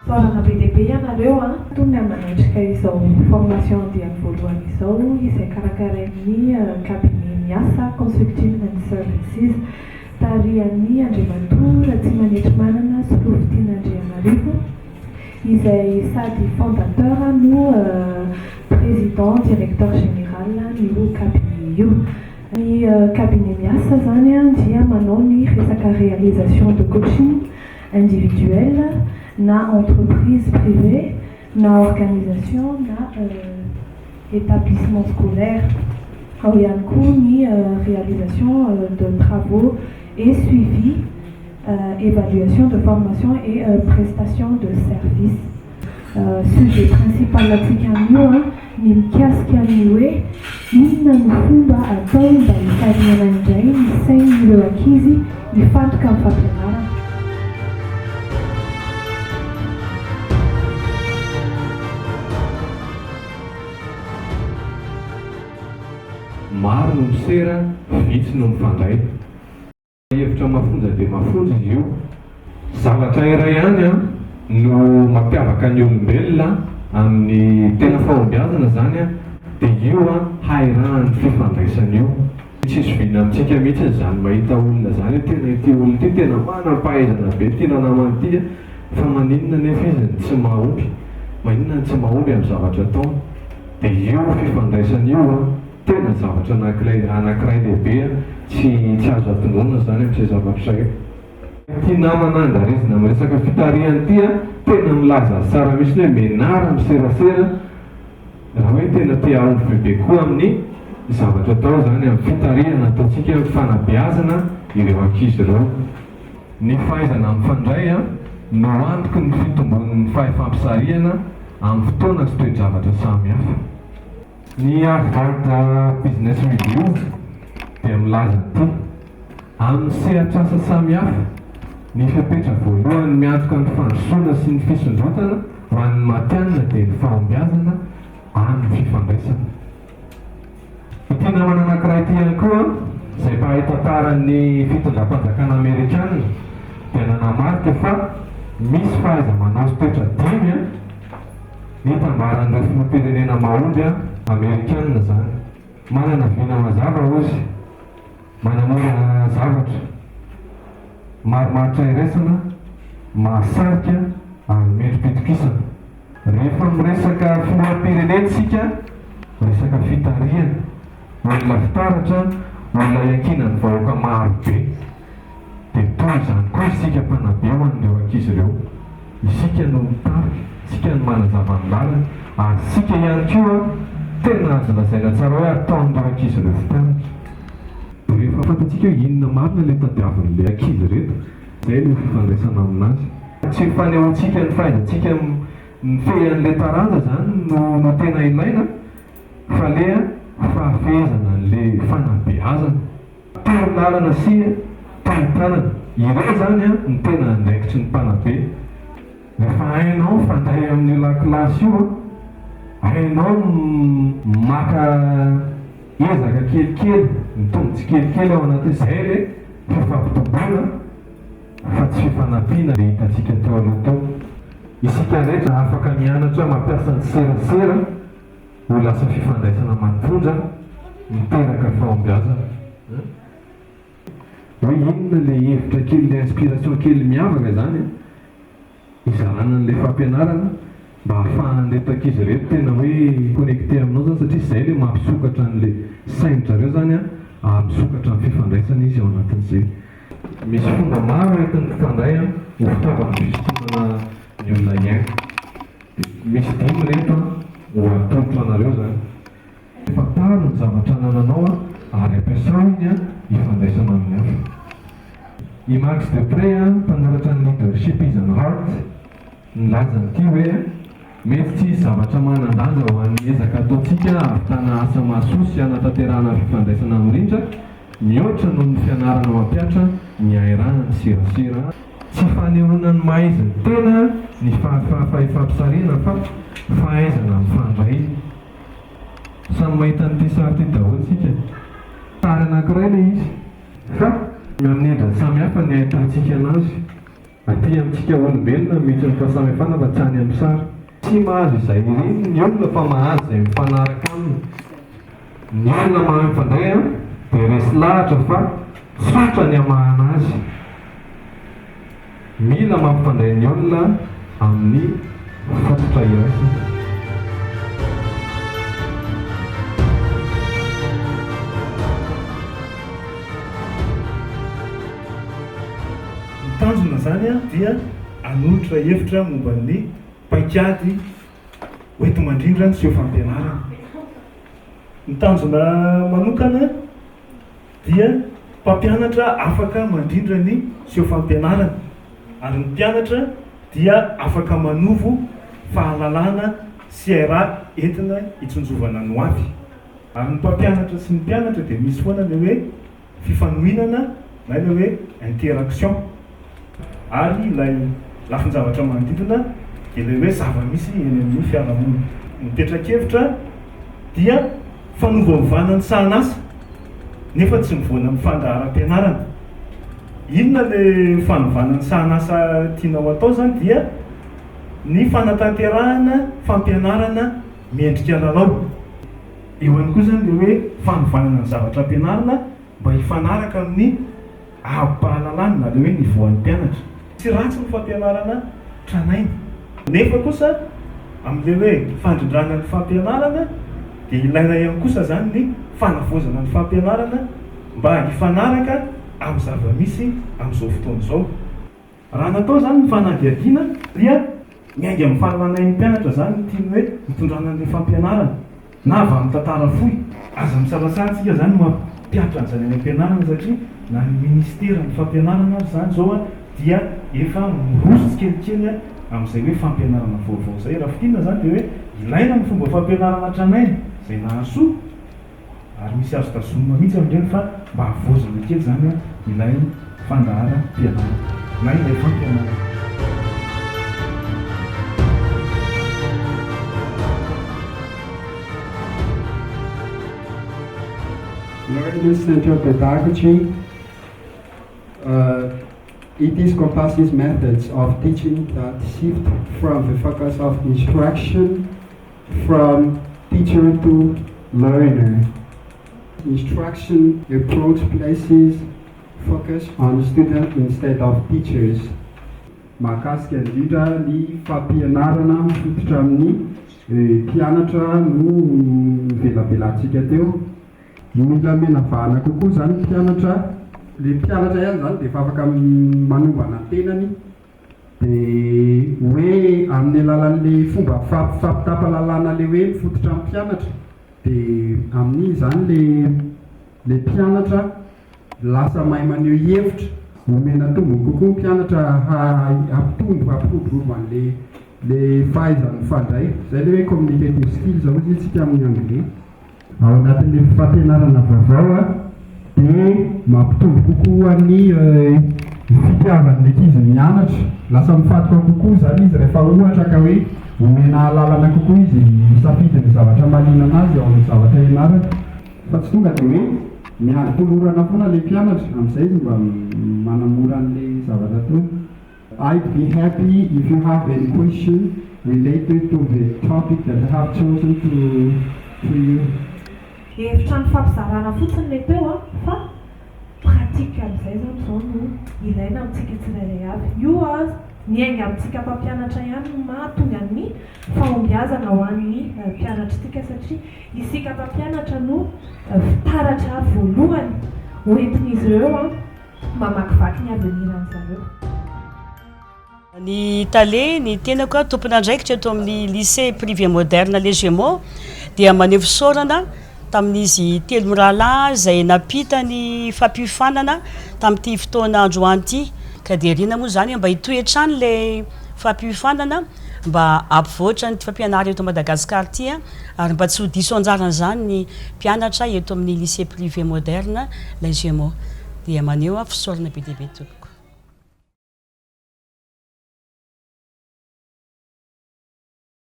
Fisaorana be dia be ianareo an! Tonga manatrika izao formation andiany voalohany izao izay karakarain'ny cabinet Miasa Consulting and Services tarihan'ny Andriamatoa Ratsimanetrimanana Solofitiana Andrianarivo izay sady fondateur no président directeur général an'io cabinet io. Ny cabinet Miasa izany dia manao ny resaka réalisation de coaching individuel na entreprise privée na organisation na établissement scolaire. Ao ihany koa ny réalisation de travaux et suivi, évaluation de formation et prestation de service. Sujet principal antsika amin'io ny mikasika ny hoe inona no fomba atao mba hisarihana indray ny sain'ireo ankizy hifantoka amin'ny fampianarana. Maro no misera, vitsy no mifandray. Hevitra mafonja dia mafonja izy io. Zavatra iray ihany no mampiavaka ny olombelona amin'ny tena fahombiazana izany dia io hairahan'ny fifandraisana io. Tsy zoviana amintsika mihitsy izany mahita olona izany hoe tena ity olona ity tena manam-pahaizana be ity ranamana ity fa maninona nefa izy no tsy mahomby? Maninona no tsy mahomby amin'ny zavatra ataony? Dia io fifandraisana io Tena zavatra anankiray anankiray lehibe tsy tsy azo adinoina izany amin'izay zavatra izay. Ity namana andrarezina amin'ny resaka fitarihana ity an, tena milaza azy tsara mihitsy hoe menara amin'ny serasera raha hoe tena te hahomby bebe koa amin'ny zavatra atao izany amin'ny fitarihana ataontsika amin'ny fanabeazana ireo ankizy ireo. Ny fahaizana mifandray no antoky ny fitombon'ny fahefam-pisarihana amin'ny fotoana sy toe-javatra samihafa. Ny Harvard Business Review dia milaza ity, Amin'ny sehatr'asa samihafa, ny fepetra voalohany miantoka ny fandrosoana sy ny fisondrotana ho an'ny matihanina dia ny fahombiazana amin'ny fifandraisana. Ity namana anankiray ity ihany koa, izay mpahay tantaran'ny fitondram-panjakana amerikana, dia nanamarika fa misy fahaiza-manao sy toetra dimy Nitambaran'ireo filoham-pirenena mahomby amerikana izany. Manana vina mazava hozy, manamora zavatra, marimaritra iraisana, mahasarika ary mendri-pitokisana. Rehefa miresaka filoham-pirenena isika, resaka fitarihana, olona fitaratra, olona iankinan'ny vahoaka maro be. Dia toy izany koa isika mpanabe ho an'ireo ankizy ireo. Isika no mitarika, isika no manazava ny lalana, ary isika ihany koa tena azo lazaina tsara hoe ataon'ireo ankizy ireo fitaratra. Dia rehefa fantatsika hoe inona marina ilay tadiavin'ilay ankizy ireto, izay no fifandraisana aminazy. Tsy ny fanehoantsika ny fahaizantsika mifehy an'ilay taranja izany no no tena ilaina fa ilay fahafehezana an'ilay fanabeazana. Toro-lalana sy tolo-tanana. Ireo izany no tena andraikitry ny mpanabe. Rehefa hainao mifandray amin'io lakilasy io, hainao maka ezaka kelikely, mitombo tsikelikely ao anatin'io, izay ilay fifampitomboana fa tsy fifanampiana ilay hitantsika teo aloha teo. Isika rehetra afaka mianatra mampiasa ny serasera. Ho lasa fifandraisana mafonja miteraka fahombiazana. Hoe inona ilay hevitra kely, ilay inspiration kely miavaka izany hizarana an'ilay fampianarana mba hahafahan'ireto ankizy ireto tena hoe connecté aminao izany satria izay ilay mampisokatra an'ilay sain-dry zareo izany ary misokatra amin'ny fifandraisana izy ao anatin'izay. Misy fomba maro entin'ny mpifandray ho fitaovana fisintonana ny olona hiaina. Misy dimy ireto an, ho atolotro anareo izany. Fantaro ny zavatra anananao an, ary ampiasao iny an, hifandraisana amin'ny hafa. I Max De Pree an, mpanoratra ny Leadership is an Art, nilaza an'ity hoe, Mety tsy hisy zavatra manan-danja ho an'ny ezaka ataontsika hahavitana asa mahasoa sy hanatanterahana fifandraisana mirindra mihoatra noho ny fianarana mampihatra ny hairahan'ny serasera. Tsy fanehoana ny maha izy ny tena ny fahefam-pisarihana fa fahaizana mifandray. Samy mahita an'ity sary ity daholo isika. Sary anankiray ilay izy fa amin'ny endriny samihafa ny ahitantsika anazy. Aty amintsika olombelona no misy ny fahasamihafana fa tsy any amin'ny sary. Tsy mahazo izay iriny ny olona fa mahazo izay mifanaraka aminy. Ny olona mahay mifandray dia resy lahatra fa tsotra ny hamahana azy. Mila mampifandray ny olona amin'ny fototra iraisana. Ny tanjona izany dia hanolotra hevitra momba ny paikady hoenti-mandrindra ny seho fampianarana. Ny tanjona manokana dia mpampianatra afaka mandrindra ny seho fampianarana ary ny mpianatra dia afaka manovo fahalalana sy hairaha entina hitsinjovana ny hoavy. Ary ny mpampianatra sy ny mpianatra dia misy foana ilay hoe fifanohinana na ilay hoe interaction ary ilay lafin-javatra manodidina dia ilay hoe zava-misy eny amin'ny fiarahamonina. Ny petra-kevitra dia fanovaovana ny sahanasa nefa tsy mivoana amin'ny fandaharam-pianarana. Inona ilay fanovana ny sahanasa tianao atao izany dia ny fanatanterahana fampianarana miendrika lalao. Eo ihany koa izany ilay hoe fanovanana ny zavatra ampianarina mba hifanaraka amin'ny haabom-pahalalana na ilay hoe niveau an'ny mpianatra. Tsy ratsy ny fampianarana tranainy. Nefa kosa amin'ilay hoe fandrindrana ny fampianarana dia ilaina ihany kosa izany ny fanavaozana ny fampianarana mba hifanaraka amin'ny zava-misy amin'izao fotoana izao. Raha natao izany ny fanadihadiana dia miainga amin'ny fahalalanain'ny mpianatra izany ny tiany hoe hitondrana an'ilay fampianarana na avy amin'ny tantara fohy. Aza misalasala isika izany mampihatra an'izany any am-pianarana satria na ny ministeran'ny fampianarana ary izany izao dia efa miroso tsikelikely amin'izay hoe fampianarana vaovao izay. Raha fintinina izany dia hoe ilaina ny fomba fampianarana tranainy izay nahasoa, Ary misy azo tazomina mihitsy amin'ireny fa mba havaozina kely izany ilay fandaharam-pianarana na ilay fampianarana. Learner Centered Pedagogy, It is compasses methods of teaching that shift from the focus of instruction from teacher to learner. Instruction approach places focus on student instead of teachers. Mahakasika indrindra ny fampianarana mifototra amin'ny mpianatra no novelabelarintsika teo. Mila omena vahana kokoa izany ny mpianatra. Ilay mpianatra ihany izany dia efa afaka manombana ny tenany. Dia hoe amin'ny alalan'ilay fomba fampitam-pahalalana ilay hoe mifototra amin'ny mpianatra dia amin'iny izany ilay ilay mpianatra lasa mahay maneho hevitra, omena tombony kokoa ny mpianatra hampitombo hampiroborobo an'ilay ilay fahaizany mifandray, izay ilay hoe communicative skills hozy isika amin'ny anglais. Ao anatin'ilay fampianarana vaovao dia mampitombo kokoa ny fitiavan'ny ankizy mianatra. Lasa mifantoka kokoa izany izy rehefa ohatra ka hoe omena alalana kokoa izy hisafidy ny zavatra mahaliana anazy ao amin'ny zavatra ianarany. Fa tsy tonga dia hoe miandry tolorana foana ilay mpianatra, amin'izay izy mba manamora an'ilay zavatra ataony. I'd be happy if you have any question related to the topic that I have chosen to to you. Hevitra nifampizarana fotsiny ilay teo an, fa pratique amin'izay izany izao no ilaina amintsika tsirairay avy. Io an, miainga amintsika mpampianatra ihany no mahatonga ny fahombiazana ho an'ny mpianatritsika satria isika mpampianatra no fitaratra voalohany hoentin'izy ireo an. mamakivaky ny avenir an zareo. Ny tale, ny tenako tompon'andraikitra eto amin'ny lycée privé moderne Les Gémeaux dia maneho fisaorana tamin'izy telo mirahalahy izay nampita ny fampiofanana tamin'ity fotoana androany ity ka dia irina moa izany mba hitohy hatrany ilay fampiofanana mba hampivoatra ny fampianarana eto Madagasikara ity ary mba tsy ho diso anjaran'izany ny mpianatra eto amin'ny lycée privé moderne Les Gémeaux. Dia maneho aho fisaorana be dia be tompoko.